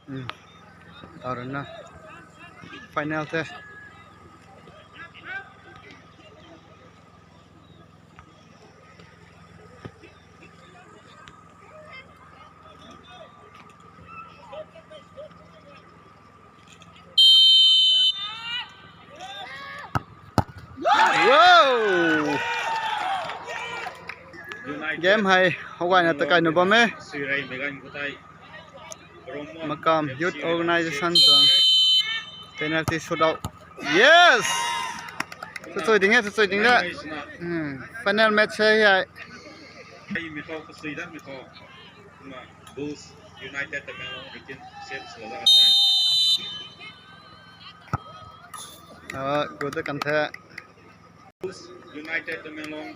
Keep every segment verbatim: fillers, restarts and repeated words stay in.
Hmm. Tau rui na. Final the. Wow! Game hei howgayna takai nu bam e. Makam Youth Organization tuang penalty shootout. Yes! Chuchui ding e, chuchui ding e. Hmm, final match hei hei. Bulls United Tamenglong ringkin set swlou dat kan the. Ah, good kan the. Bulls United Tamenglong.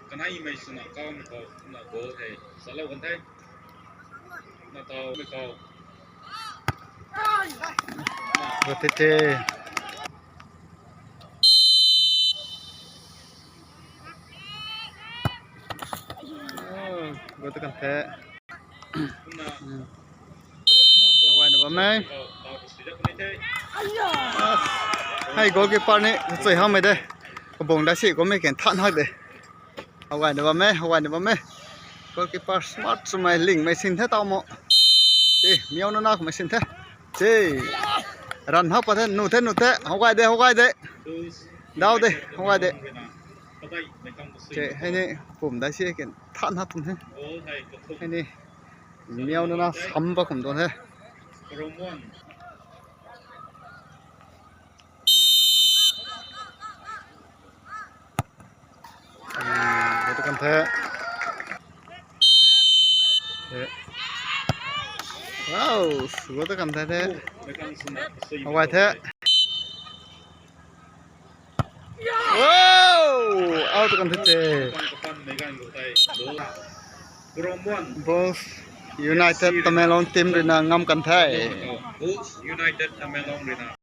Kaneimei swna kaumei khou na goal hei salou kan the. Na taumei khou. Good the. Oh, good kan the. Hmm. Howgayna bam e. Hei goalkeeper ni chui hamei de. Kabung da si kummei ken than hak de. Howgayna bam e, howgayna bam e. Goalkeeper smart swmei lingmei sin the tau mo. Ti, miau na na kummei sin the. Ti. Run hak pa the, nu the, nu the. Howgay de, howgay de. Dau de, howgay de. Ti, hei ni pum da si ken than hak pum the. Hei ni miau na na sam pa kum tuang the. Hmm, good kan the. Eh. Wow, good kan the the. Howgay the. Wow, out kan the te. Bulls United Tamenglong team rui na ngam kan the. Bulls United Tamenglong rui na.